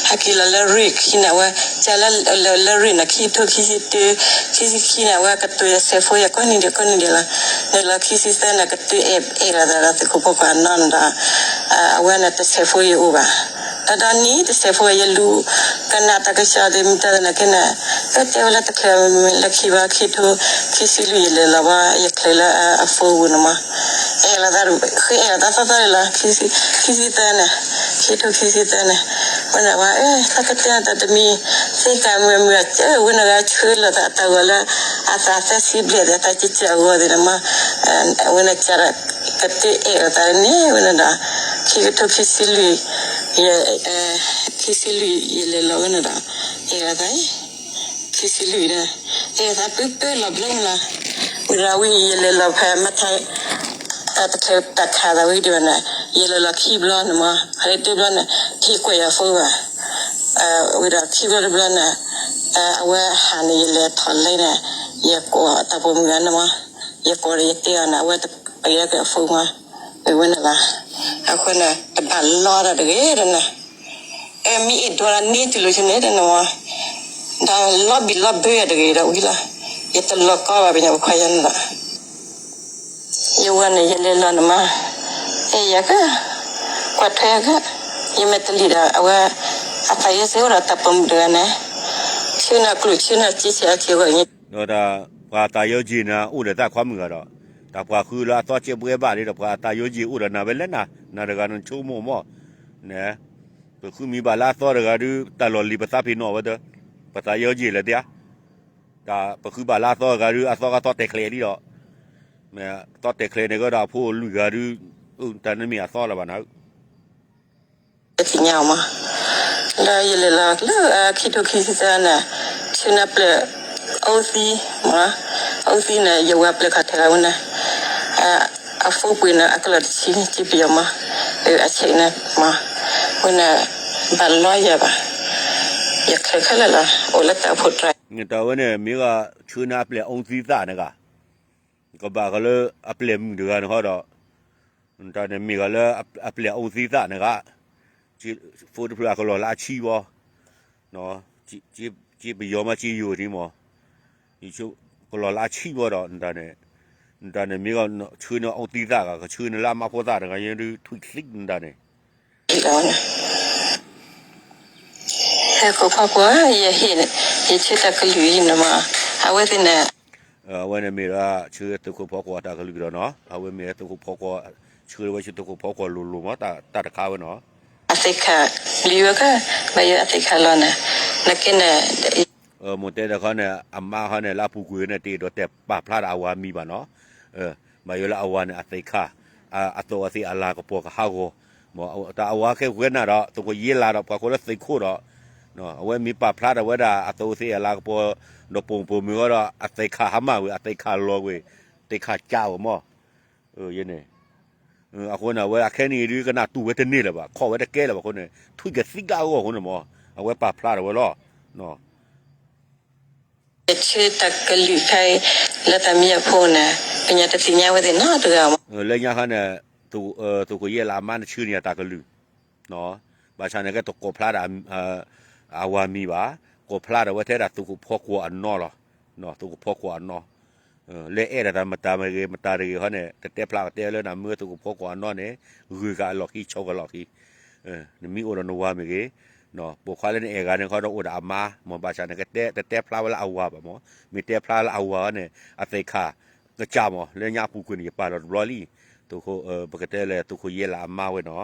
ဟဲက့ၤလီၤလၢရ့ၣ်ခံန့ၣ် အဝဲ ကလၢလၢရ့ၣ်န့ၣ် ခံကထိခံဆံတၢ ခံဆံခံန့ၣ် အဝဲကတိၤယဆဲးဖိယၤကိးနံၤဒဲးကိးနံၤဒဲးလီၤ, နလီၤခံဆံသၢန့ၣ် ကတုၤအဲၣ်လိာ်သးဒီးသုးခိၣ်ဖိခွါနီၢ်န့ၣ်ဒီး အဝဲန့ၣ်တဆဲးဖိယအိၣ်ဘၣ်, ဒီးဒီနံၤတဆဲးဖိယလူၤ ကနၣ်တၢ်ကစီၣ်ဒီး မ့ၢ်တၢ်သနာ်က့န့ၣ် ကတဲဝဲလၢတချုးမ့ၢ်လၢခံဘၣ် ခံကထိခံဆံလွံၢ်ယလဲၤလီၤဘၣ် ယချုးလၢအဖိပူၤန့ၣ်မး, အဲၣ်လိာ်သး ဃ့အဲၣ်လိာ်သးသီသီန့ၣ်လီၤ, ခံဆံသၢန့ၣ် ခံကထိခံဆံသၢန့ၣ်, ဝဲန့ၣ်ဝဲ သးကတဲတၢ်တမံၤ သ့ကၤမုာ်မုာ်အစၢ ဝဲန့ၣ်ဂၤဆှၢလိာ်သးတၢ်ဂီၤလၢ အသးသၢဆံဘျဲၣ်ဒီး သးကစၢ်အဂီၤသ့ၣ်န့ၣ်မး, ဝဲန့ၣ်ကဒီး ကတၢၢ်အဲၣ်လိာ်သးန့ၣ် ဝဲန့ၣ်ဒီး ခံကထိခံဆံလွံၢ် ယ ခံဆံလွံၢ်ယလဲၤလီၤဝဲန့ၣ်ဒီး အဲၣ်လိာ်သး ခံဆံလွံၢ်ဒီး အဲၣ်လိာ်သးပၢပၢလီၤဘျီန့ၣ်လီၤ, ဝံၤဒီးဝံၤယလဲၤလီၤဖဲမ့ၢ် တၢ်တချုးတၢ်ခးသးဝံၤဒံးဘၣ်န့ၣ် ယလဲၤလီၤခံဘျီန့ၣ်မး ဖဲတဘျီန့ၣ် ဟံးကွဲးယၤဖိဘၣ်, ဝံၤဒီးခံဘျီတဘျီန့ၣ် အဝဲဟးန့ၣ် ယလဲၤထီၣ်လဲန့ၣ် ယကိးတၢ်ပိာ်မုၣ်ဂၤန့ၣ်မး, ယကိးဒီးယတဲအီၤန့ၣ် အဝဲတပာ်ယၤက့ၤအဖိမး, ဝဲန့ၣ်လီၤ. အဃိန့ၣ် တဘၣ်လီၤဒီးတဂ့ၤဒီးန့ၣ်, အဲ မ့ၢ်အဲၣ်ဒိးလၢန့ၢ်တုၤလိာ်ဆ့န့ၣ်တန့ၣ်ဝဲ, ဒီးလီၤဘံၣ်လီၤဘၢယၤတဂ့ၤဒီးဝံၤလီၤ. ယတလီၤကီဘၣ်ပညိၣ်ပခွါယၤန့ၣ်လီၤ. ယဝဲန့ၣ် ယလဲၤလီၤန့ၣ်မး, အဲၣ်ယၤက, ကွၢ်ထွဲက, ယမဲာ်တလံၤဒီး အဝဲ အသးယဲစ့အိၣ်ဒီးတၢ်ပိာ်မုၣ်တဂၤန့ၣ်, ဆ့နၤကျိၣ်ဆ့နၤစ့ဆ့အစ့ဝဲန့ၣ် ဒီးတၢ်ပှၤသးယီက့ၤန့ၣ် အိၣ်ဒီးတၢ်ခွါမုၣ်ဂၤဒီး, တၢ်ပှၤဃုလၢအသီကဲဘှဲဘၣ်လံဒီး ပှၤသးယီက့ၤအိၣ်ဒီးနၤဝဲလဲၣ်နၤ, နၤတဂၤနဆိကမိၣ်မီၢ်, န့ၣ်, ပဃုမံၤဘၣ်လၢအသီတဂၤဒုး တၢ်လီၢ်လံၤပသးဖံးနီၣ်ဝဲဒီး, ပှၤသးယီက့ၤလဲၣ်သ့ဧါ, တၢ်ပဃုဘၣ်လၢအသီတဂၤဒုး အသီကသီတဲာ်ချဲးလံဒီး, သီတဲာ်ချဲးန့ၣ်ကဒီးအဖိအလွံၢ်ဂၤဒုး, တၢ်နမ့ၢ်အသီလၢၤဘၣ်နၤ ပသ့ၣ်ညါအီၤမး, လၢယလဲၤလီၤလၢခံထိခံဆံသၢန့ၣ်, ဆ့နၤပျဲၢ်အိၣ်သံ, အိၣ်သံန့ၣ် ယဝၤပျဲၢ်ခီၣ်ထံးလီၤဝဲန့ၣ်, အဖိပှ့ၤန့ၣ် အကလီၢ်တဆံ စ့ပယီၤမး, အဆ့န့ၣ်မး, ဝဲန့ၣ် ဘၣ်လီၤယၤဘၣ်, ယချၢခဲလၢာ်လီၤ အိၣ်လၢတၢ်အိၣ်ဖှိၣ်တြီၤ, တၢ်ဝဲန့ၣ် မ့ၢ်ဂ့ၤ ဆ့နၤအပျဲၢ်အိၣ်သံသၣ်န့ၣ်ဂ့ၤ ကဘၣ်ဃီလၢအပျဲၢ်မုၣ်တဂၤန့ၣ်ဃီဒီး, တၢ်န့ၣ်မ့ၢ်ဂ့ၤလၢအပျဲၢ်အိၣ်သံသၣ်န့ၣ်ဂ့ၤ, ဖိတဖျၢၣ်အကလီၢ်လၢအဆံဘီ, စ့ပယီၤမးစ့ယိၤဒ်မး, ကလီၢ်လၢအဆံဘီဒီး, တၢ်န့ၣ်မ့ၢ်ဂ့ၤ ဆ့နၤအိၣ်သံသၣ်ဂ့ၤ ကဆှၢနၤလၢအမါဖိသၣ်တဂၤ ယဲဒုးထွံၣ်ချံနတၢ်န့ၣ် ဟဲခိၣ်ဖီခိၣ် ယဟ့ၣ် ယဆၢတၢ်ကလုၢ်အံၤန့ၣ်မး, အဝဲသ့ၣ်န့ၣ်, အဝဲန့ၣ်မ့ၢ်ဒၣ်ဆၢသုးခိၣ်ဖီကွီၤတၢ်ကလုၢ်ဒီးနီၤ, အဝဲမ့ၢ်သုးခိၣ်ဖီကွီၤ, ဆၢဝဲဆၢသုးခိၣ်ဖီကွီၤလိၤလိၤမး တၢ်တခါဝဲနီၤ, အသ့ၣ်ခါ, လံဝဲက, ဘၣ်ယိၣ်အသ့ၣ်ခါလီၤန့ၣ်, နက့န့ၣ် မိၢ်တဲတခီန့ၣ် အမါခီန့ၣ် လၢအပူၤကွံာ်န့ၣ် တအဲၣ်ဒိးတဲပာ်ဖျါဒီးအဝၤမံၤဘၣ်နီၤ, ဘၣ်ယိၣ်လၢအဝၤန့ၣ်အသ့ၣ်ခါ, အသိးအသ့ၣ်အလၤကပီၤကဟးဂီၤ, တၢ်အဝၤခဲဝဲနၤဒီး သုးခိၣ်ယ့လးဒီး ပှၤကိးလၢသုးခိၣ်ဒီး, အဝဲမ့ၢ်ပာ်ဖျါထီၣ်ဝဲဒၣ်အသိးအသ့ၣ်အလၤကပီၤ, ဒီးပိာ်ပိာ်မုၣ်ဃီဒီး အသ့ၣ်ခါဟါမၢ်ဝဲ အသ့ၣ်ခါလီၤဝဲ, သ့ၣ်ခါကၠးဝဲမး, ယန့ၣ် အဃိန့ၣ် အဝဲအခဲနံၣ်အံၤဒုး ကနၣ်တူၢ်ဝဲတန့ၢ်လၢၤဘၣ်, ခိးဝဲတကဲလၢၤဘၣ်အဃိန့ၣ် ထွံၣ်ကသံကၣ်အဂီၢ်အဃိန့ၣ်မး, အဝဲပာ်ဖျါထီၣ်ဝဲလီၤ. ဆၢတၢ်ကလုၢ်ခဲအံၤ လၢတၢ်မံအဖိန့ၣ် ပညါတသ့ၣ်ညါဝဲသ့ၣ်နီတဂၤမး. လၢညါခါန့ၣ် သုးခိၣ်ယ့လးအမါန့ၣ်ဆှၢန့ၢ်ယၤတၢ်ကလုၢ် ဘၣ်ဆၣ်န့ၣ် ကဲတကိးဖျါဒီး အဝၤမံၤဘၣ်, ကိးဖျါဒီးဝဲထဲဒၣ်သုးခိၣ်ဖီကွီၤအနီၢ်လီၤ. သုးခိၣ်ဖီကွီၤအနီၢ်, လၢအဲၣ်ဒိးတၢ်မတၤမ့ၢ်ဂ့ၤ မတၤတဂ့ၤဟီန့ၣ် တတဲဖျါကတဲလၢနမ့ၢ်သုးခိၣ်ဖီကွီၤအနီၢ်န့ၣ် ဂုၤကၤအလီၢ်ခံ ဆီကလီၢ်ခံ, နမ့ၢ်အိၣ်ဒီးနဝၤမ့ၢ်ဂ့ၤ, ပိာ်ခွါလၢနအဲၣ်ဂၤန့ၣ်ခီဒီးအိၣ်ဒီးအမါ, မ့ၢ်ဘၣ်ဆၣ်န့ၣ် ကတဲတတဲဖျါဝဲလၢအဝၤဘၣ်မး, မ့ၢ်တဲဖျါလၢအဝၤန့ၣ် အသ့ၣ်ခါကစၢ်မး, လၢညါအပူၤကွံာ်န့ၣ် ယပာ်လီၤတဘျီလံ, သုးခိၣ် ပကတဲလဲၣ် သုးခိၣ်ယ့လးအမါဝဲနီၤ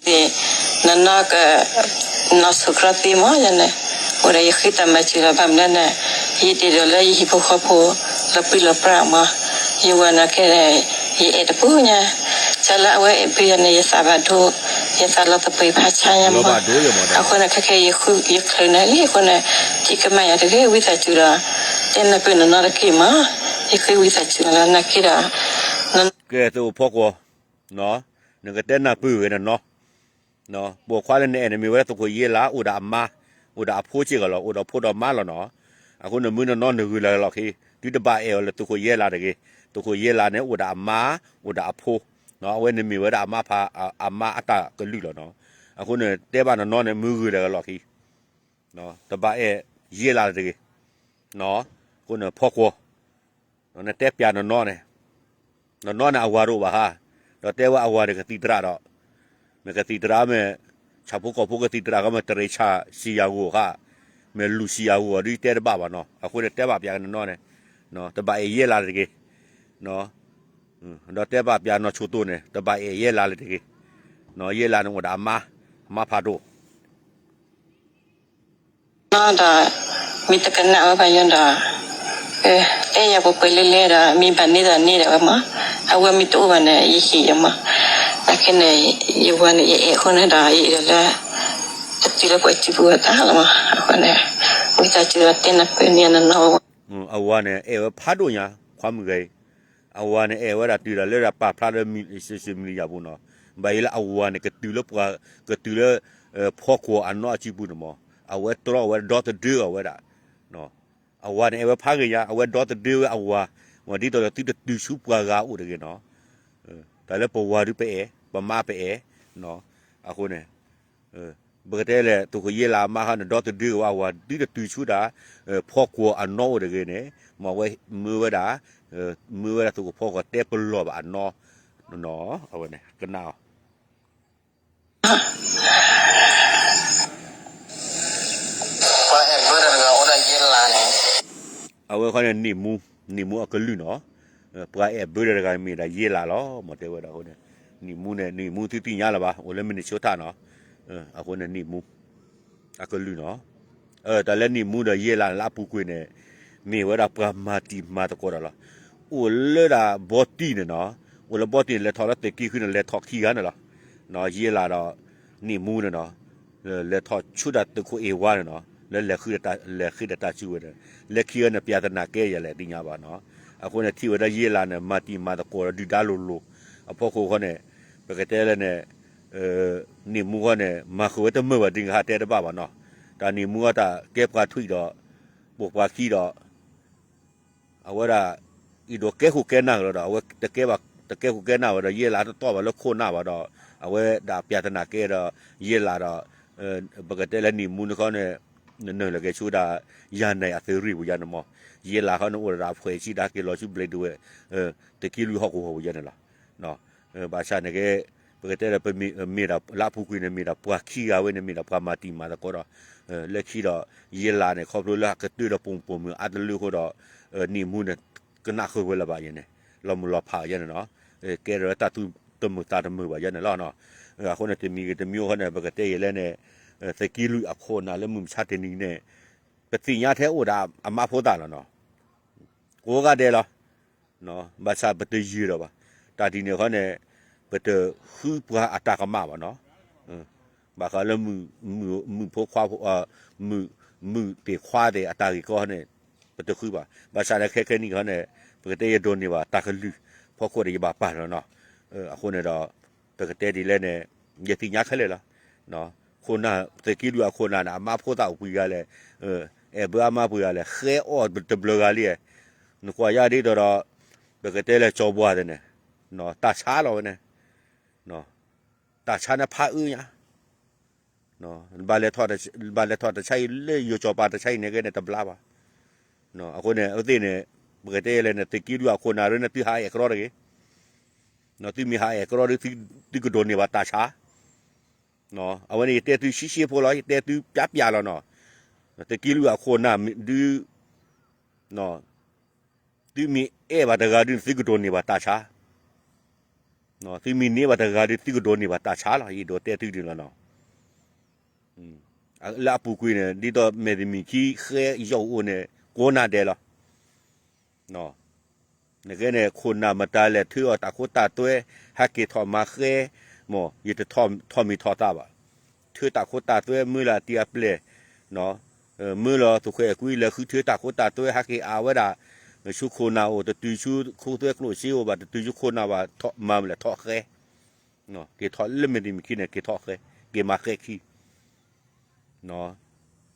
သ့ၣ်, နနီၢ်က, နီၢ်ဆိၣ်ကြီသ့မးယၤန့ၣ်, အိၣ်ဒီးယဃ့တၢ်မၤစၢၤလီၤ ဘၣ်မနုၤလဲၣ်န့ၣ်, ယတအဲၣ်ဒိးလၢယဟံၣ်ဖိဃီဖိ လီၤပြံလီၤပြါမး, ယဝၤန့ၣ်ကဲ, ယအဲၣ်တပူၤညါ, ကလၢအဝဲအဲၣ်ဘၢယၤန့ၣ် ယသးဘၣ်ဒိ, ယသးလီၤသပှၢ်ဖးဆါညါမး, အဃိန့ၣ် ခဲခဲယချၢန့ၣ်လံအဃိန့ၣ်, ထံၣ်ကမၣ်ယၤတဂ့ၤ ဝံသးစူၤဒီး, တဲနၢ်ပၢၢ်နနီၢ်တက့ၢ်မး, ယဃ့ဝံသးစူၤလီၤနာ်က့ဒီး, ကဲသုးခိၣ်ဖီကွီၤ နကတဲနၢ်ပၢၢ်ဂ့ၤနနီၢ်, ပိာ်ခွါလၢနအဲၣ်န့ၣ်မ့ၢ်ဝဲဒၣ်သုးခိၣ်ယ့လး အိၣ်ဒီးအမါ, အိၣ်ဒီးအဖိစ့ၢ်ကီးလီၤ, အိၣ်ဒီးဖိဒီးမါလီၤနီၤ, အဃိန့ၣ်မ့ၢ်နနီၢ်နဂုၤလၢ်လီၢ်ခံ, တုၤတဘၣ်အဲၣ်အီၤလၢသုးခိၣ်ယ့လးတဂ့ၤ, သုးခိၣ်ယ့လးန့ၣ် အိၣ်ဒီးအမါ, အိၣ်ဒီးအဖိ, အဝဲန့ၣ်မ့ၢ်ဝဲဒၣ်အမါဖး, အမါအတၢ်ကလုၢ်လီၤနီၤ, အဃိန့ၣ် တဲဘၣ်နနီၢ်န့ၣ် မ့ၢ်ဂုၤလၢ်လီၢ်ခံ တဘၣ်အဲၣ်ယ့လးတဂ့ၤ, အဃိန့ၣ်ဖီကွီၤ, နတဲပျးနနီၢ်န့ၣ်, နနီၢ်န့ၣ်အဝၤတအိၣ်ဘၣ်ဧါ, ဒီးတဲဝဲအဝၤန့ၣ်ကသံၣ်သရၣ်ဒီး, မ့ၢ်ကသံၣ်သရၣ်မ့ၢ်, ဆၣ်ဖိကီၢ်ဖိကသံၣ်သရၣ်ကီမ့ၢ်တရံးဆၣ်စံယၤဂိၢ်ဧါ, မ့ၢ်လူၣ်စံယၤဂိၢ်အီၤဒ်တဲတဘၣ်ဘၣ်နီၤ, အဃိန့ၣ်တဲဘၣ်ပျးနနီၢ်န့ၣ်, တဘၣ်အဲၣ်ယ့လးတဂ့ၤ ဒီးတဲဘၣ်ပျးနီၢ်ဆိၣ်တိၢ်န့ၣ် တဘၣ်အဲၣ်ယ့လးလၢတဂ့ၤ, ယ့လးန့ၣ်အိၣ်ဒီးအမါ, အမါဖးဒိၣ် ဒီး, မ့ၢ်တကနၣ်ဝဲဘၣ်ယွၤဒီး, အဲၣ်ယၤပှဲၤပှဲၤလဲၣ်လဲၣ်ဒီး မ့ၢ်ဘၣ်န့ၢ်ဒီးန့ၢ်ဒၣ်ဝဲမး, အဝဲမ့ၢ်တအိၣ်ဘၣ်န့ၣ် ယဟ့ၣ်ယမး, နာ်က့န့ၣ်, ယဝၤန့ၣ် ယအဲၣ်အဃိန့ၣ်ဒီး ယအဲၣ်ဒိးလၢ, အတုၤလၢပှၤစုပူၤအသးလီၤမး, အဃိန့ၣ်, ဝံသးစူၤဒီးတဲနၢ်ပၢၢ်န့ၢ်နနီၢ်ဝဲ, အဝၤန့ၣ် အဲၣ်ဝဲဖးဒိၣ်ညါ, ခွါမုၣ်ဂၤအံၤ, အဝၤန့ၣ် အဲၣ်ဝဲဒၣ်တုၤဒၣ်လၢဒၣ်ပာ်ဖျါလၢ social media ပူၤနီၤ, ဘၣ်ယိၣ်လၢအဝၤန့ၣ် ကတုၤလၢပှၤ ကတုၤလၢ ဖီကွီၤအနီၣ်အစုပူၤန့ၣ်မး, အဝဲတြီအဝဲဒီသဒၢအီၤဝဲဒၣ် အဝၤန့ၣ် အဲၣ်ဝဲဖးဂ့ၤညါ, အဝဲဒီသဒၢဝဲအဝၤ, ဒ်သိးဒီးသုတတုၤဆူပှၤဂၤအိၣ်တဂ့ၤနီၤ. တၢ်လၢပဝၤဒုးပအဲၣ်, ပမါပအဲၣ်, အဃိန့ၣ် ပကတဲလဲၣ် သုးခိၣ်ယ့လးအမါခီန့ၣ် ဒီသဒၢဝဲအဝၤ သုတတုၤဆူတၢ် ဖီကွီၤအနီၣ်အိၣ်တဂ့ၤန့ၣ်, မ့ၢ်အဝဲမၢဝဲဒၣ်, မၢဝဲဒၣ်သုးခိၣ်ဖီကွီၤတဲပလီၢ်ဘၣ်အနီၣ်, အဝဲန့ၣ်ကနၣ်အီၤ ပှၤအဲၣ်ဘၢတဂၤအိၣ်ဒၣ်ယ့လးန့ၣ်, အဝဲခီန့ၣ် နံၣ်မူ, နံၣ်မူအကလုၢ်နီၤ, ပှၤအဲၣ်ဘၢတဂၤမ့ၢ်ဒၣ်ယ့လးလီၤ မ့ၢ်တဲဝဲဒၣ်အဃိန့ၣ်, နံၣ်မူန့ၣ် နံၣ်မူသုသ့ၣ်ညါလၢၤဘၣ် အိၣ်လၢ Minnesota နီၤ, အဃိန့ၣ် နံၣ်မူ အကလုၢ်နီၤ, တၢ်လၢနံၣ်မူဒီးယ့လးန့ၣ် လၢအပူၤကွံာ်န့ၣ်, မ့ၢ်ဝဲဒၣ်ပှၤမၤတံၤမၤသကိးတၢ်လီၤ, အိၣ်လၢဒၣ်ဘီတံၢ်န့ၣ်နီၤ, အိၣ်လၢဘီတံၢ်န့ၣ် လဲၤထီၣ်လၢသုးက့ဃုန့ၣ် လဲၤထီၣ်ခံဂၤန့ၣ်လီၤ, ယ့လးဒီး နံၣ်မူန့ၣ်နီၤ, လဲၤထီၣ်ဆူဒၣ်သုးခိၣ်အ့ၣ်ဝါန့ၣ်နီၤ, လၢလဲၤဃ့ဒီးတၢ်စုဝဲန့ၣ်, လၢခံဂၤန့ၣ် ပျၢ်သနာ်ကဲယၤလဲၣ် သ့ၣ်ညါဘၣ်နီၤ, အဃိန့ၣ် ထံၣ်ဝဲဒၣ်ယ့လးန့ၣ် မၤတံၤမၤသကိးဒီးဒုၣ်ဒါလိၤလိၤ, အဖီခိၣ်ဃီန့ၣ်, ပကတဲလၢန့ၣ် နံၣ်မူဃီန့ၣ် မၤဃုာ်ဝဲတမုာ်ဘၣ် ဒ်ကဟးတဲတဘၣ်ဘၣ်နီၤ, တၢ်နံၣ်မူအတၢ်ကဲပှၤထွံၣ်ဒီး, ပိာ်ပှၤခံဒီး, အဝဲဒၣ်, အံၤဒိးကဲခိၣ်ကဲနၢ်ကလီၤဒီး အဝဲတကဲဘၣ်, တကဲခိၣ်ကဲနၢ်ဝဲဒီး ယ့လးတတီၢ်ဘၣ်လၢခိၣ်နၢ်ဘၣ်ဒီး, အဝဲဒၣ်ပျၢ်သနာ်ကဲဒီး, ယ့လးဒီး, ပကတဲလၢနံၣ်မူန့ၣ်ခီန့ၣ်, နနုာ်လီၤက့ၤဆူဒၣ်, ယၤနဲၣ်အသုးရ့ၣ်ပူၤယၤန့ၣ်မး, ယ့လးခီန့ၣ် အိၣ်ဒၣ်ဒီးအဖှဲးဆံးဒၣ်က့ၤလီၤဆူဘျဲးဒဝဲၢ်, သုးက့လွံၢ်ဟီၣ်ကဝီၤပူၤယၤန့ၣ်လီၤ ဘၣ်ဆၣ်န့ၣ်က့, ပကတဲဒီး မ့ၢ်ဒၣ်လၢအပူၤကွံာ်န့ၣ် မ့ၢ်ဒၣ်ပှၤခံဂၤဝဲန့ၣ် မ့ၢ်ဒၣ်ပှၤမၤတံၤမၤသကိးဒီး, လၢခံဒီး, ယ့လးန့ၣ် ခီဖျိလၢအကတၢၢ်ဒီးပိာ်မုၣ်ပိာ်မုၣ်အါတလၢအဃိဒီး, နံၣ်မူန့ၣ်, ကနၣ်ဃုာ်ဝဲလၢၤဘၣ်ယဲန့ၣ်, လီၤမုၢ်လီၤဖးယဲန့ၣ်နီၤ, ကဲထီၣ်လၢတၢ်သူၣ်တမုာ်သးတမုာ်ဘၣ်ယဲန့ၣ်လီၤ. အဃိန့ၣ် တမံၤဂ့ၤတမံၤဂ့ၤဃီန့ၣ် ပကတဲယဲလဲၣ်န့ၣ်, သုးက့လွံၢ်အခိၣ်အနၢ်လၢမုၢ်မဆါတနံၤန့ၣ်, ပသ့ၣ်ညါထဲအိၣ်ဒၣ်အမါဖိသၣ်လီၤနီၤ ကိးဂၤဒဲးလီၤ. ဘၣ်ဆၣ်ပတယံာ်ဒီးဘၣ်. တၢ်ဒ်န့ၣ်အဃိန့ၣ်, ပတဃုပှၤအတၢ်ကမၣ်ဘၣ်နီၤ. ဘၣ်ဃးလၢ မုၣ်ဖိခွါ, မုၣ်သ့ၣ်ခွါသ့ၣ်အတၢ်ဂ့ၢ်ကီန့ၣ်, ပတဃုဘၣ်. ဘၣ်ဆၣ်လၢခဲခဲနံၣ်အဃိန့ၣ်, ပကတဲယဒိးန့ၢ်ဘၣ်တၢ်ကလုၢ်, ဖီခိၣ်ဒီးယဘၣ်ပာ်လီၤနီၤ. အဃိန့ၣ်ဒီး, ပကတဲဒ်လဲၣ်န့ၣ်, ယသ့ၣ်ညါခဲလၢာ်လီၤ. ခိၣ်နၢ်, သုးက့လွံၢ်အခိၣ်နၢ်န့ၣ် အမါဖိသၣ်အိၣ်ပှဲၤဂၤလဲၣ်, အဲၣ်ဘၢအမါပှဲၤဂၤလဲၣ်, ဃဲအီၣ်တဘျီဂၤလံ, နကွၢ်ယါဒ်သိးဒီး, ပကတဲလၢကၠီၤဘှါသ့ၣ်န့ၣ်, တၢ်ဆါလီၤဝဲန့ၣ်, တၢ်ဆါန့ၣ်ဖးအၢညါ, ဘၣ်လဲၤထီၣ်တၢ်ဆါအံၤလၢယိၤကၠီၤပၤတၢ်ဆါအံၤန့ၣ်ကဲန့ၣ်တဘျါဘၣ်. အဃိန့ၣ် အဝဲသ့ၣ်န့ၣ်, ပကတဲလဲၣ်န့ၣ် သုးက့လွံၢ်အခိၣ်နၢ်ရၢန့ၣ် သုဟးအဲၣ်ကရီတဂ့ၤ. သုမ့ၢ်ဟးအဲၣ်ကရီဒီး သုကဒိးန့ၢ်ဘၣ်တၢ်ဆါ အဝဲန့ၣ်ယတဲသုဆှံဆှံဖိလီၤ, ယတဲသုပျၢ်ပျၢ်လီၤနီၤ. သုးက့လွံၢ်အခိၣ်နၢ်ဒုး, သုမ့ၢ်အဲၣ်ဘၣ်တဂၤဒုး သုကဒိးန့ၢ်ဘၣ်တၢ်ဆါ, သုမ့ၢ်န့ၢ်ဘၣ်တဂၤဒုး သုကဒိးန့ၢ်ဘၣ်တၢ်ဆါလီၤ. ယအဲၣ်ဒိးတဲသုဒ်န့ၣ်လီၤနီၤ. လၢအပူၤကွံာ်န့ၣ် ဒ်သိးမဲာ်တမံၤခံဃဲယီၢ်အိၣ်န့ၣ် ကိးနၤဒဲးလီၤ. နကဲန့ၣ် ခိၣ်နၢ်မတၤလဲၣ် ထုးအီၣ်တၢ်ခိတၢ်သွဲ, ဟဲက့ၤထီၣ်မၤဃဲ, မ်ယတထီၣ်မံၤထီၣ်သးဘၣ်. ထုးတၢ်ခိတၢ်သွဲ မၢလၢအတံၤအပျဲၢ်, မၢလီၤသုးခွဲးကွံလဲၤဃုထုးတၢ်ခိတၢ်သွဲ ဟဲက့ၤအါဝဲဒၣ်, ဆူခိၣ်နၢ်အိၣ် တတုၤဆူခိသွဲကျိၣ်စ့အိၣ်ဘၣ် တတုၤဆူခိၣ်နၢ်ဘၣ် မၤမလဲၣ်ထီၣ်ဃဲ, က့ၤထီၣ်လၢမဲာ်တမံၤခံန့ၣ် က့ၤထီၣ်ဃဲ, က့ၤမၤဃဲခံ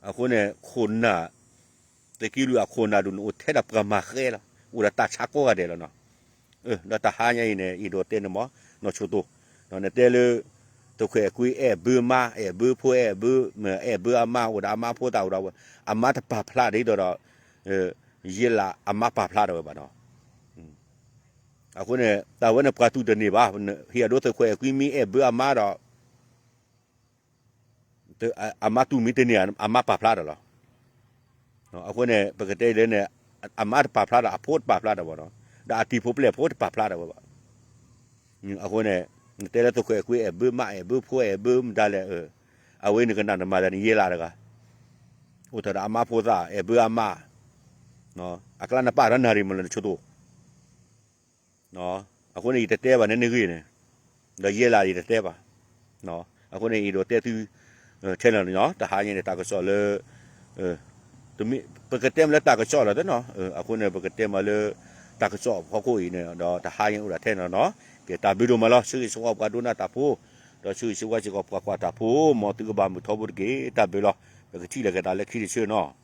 အဃိန့ၣ် ခိၣ်နၢ်, သုးက့လွံၢ်အခိၣ်နၢ်ဒုးန့ၣ် အိၣ်ထဲဒၣ်ပှၤမၤဃဲလီၤ. အိၣ်ဒီးတၢ်ဆါကိးဂၤဒဲးလီၤနီၤ. ဒီးတဟါညါအံၤန့ၣ် ယအဲၣ်ဒိးတဲန့ၣ်မး, နီၢ်ဆိတိ, နတဲလၢ သုးခွဲးကွံအဲၣ်ဘၢမါ အဲၣ်ဘၢဖိ အဲၣ်ဘၢ, အဲၣ်ဘၢအမါ အိၣ်ဒီးအမါဖိသၣ်အိၣ်ဒီး, အမါတပာ်ဖျါဒ်သိးဒီး ယ့လးအမါပာ်ဖျါထီၣ်ဝဲဘၣ်နီၤ. အဃိန့ၣ် တၢ်ဝဲန့ၣ်ပှၤတူၢ်တန့ၢ်ဘၣ်, ဟ့ၣ်အဒိသုးခွဲးကွံမ့ၢ်အဲၣ်ဘၢအမါဒီး အမါတူၢ်မ့ၢ်တန့ၢ် အမါပာ်ဖျါဒီးလီၤ. အဃိန့ၣ် ပကတဲလဲၣ်န့ၣ် အမါတပာ်ဖျါဒီး အဖိတပာ်ဖျါဒီးဘၣ်နီၤ, ဒီးအတံၤဖိပျဲၢ်ဖိတပာ်ဖျါဒီးဝဲဘၣ်. အဃိန့ၣ် နတဲလၢသုးခွဲးကွံအဲၣ်ဘၢမါ အဲၣ်ဘၢဖိ အဲၣ်ဘၢမတၤလဲၣ်, အဝဲနကနၣ်နမၤတၢ်န့ၣ် ယ့လးတဂၤ, အိၣ်ထီၣ်ဒီးအမါဖိသၣ် အဲၣ်ဘၢအမါ, အကျါနပာ်ဒီးနၢ်ရံၣ်မးလၢ နဆိတိ အဃိန့ၣ် ယတတဲဘၣ်န့ၣ်နဂ့ၢ်န့ၣ်, ဒီးယဲလၢယတတဲဘၣ်. အဃိန့ၣ် ယအဲၣ်ဒိးတဲသု ထဲန့ၣ်လီၤ. တဟါညါန့ၣ် တၢ်ကစီၣ်လၢ ပကတဲမးလၢတၢ်ကစီၣ်လီၤနီၤ. အဃိန့ၣ် ပကတဲမးလၢ တၢ်ကစီၣ်ဖီခိၣ်အံၤန့ၣ် ဒီးတဟါညါအိၣ်ဒၣ်ထဲန့ၣ်လီၤနီၤ. ကဲ တၢ်ဘျုးဒိၣ်မးလီၤ. ဆၢဂ့ၤဆၢဝါပှၤဒိကနၣ်တၢ်ဖိ, ဒီးဆၢဂ့ၤဆၢဝါစ့ၢ်ကီးပှၤကွၢ်တၢ်ဖိ, မ်သုကဘၣ်မုာ်ထီဘိတက့ၢ်. တၢ်ဘျုးလီၤ. ပကထံၣ်လိာ်က့ၤတၢ်လၢခံတဆၢနီၤ.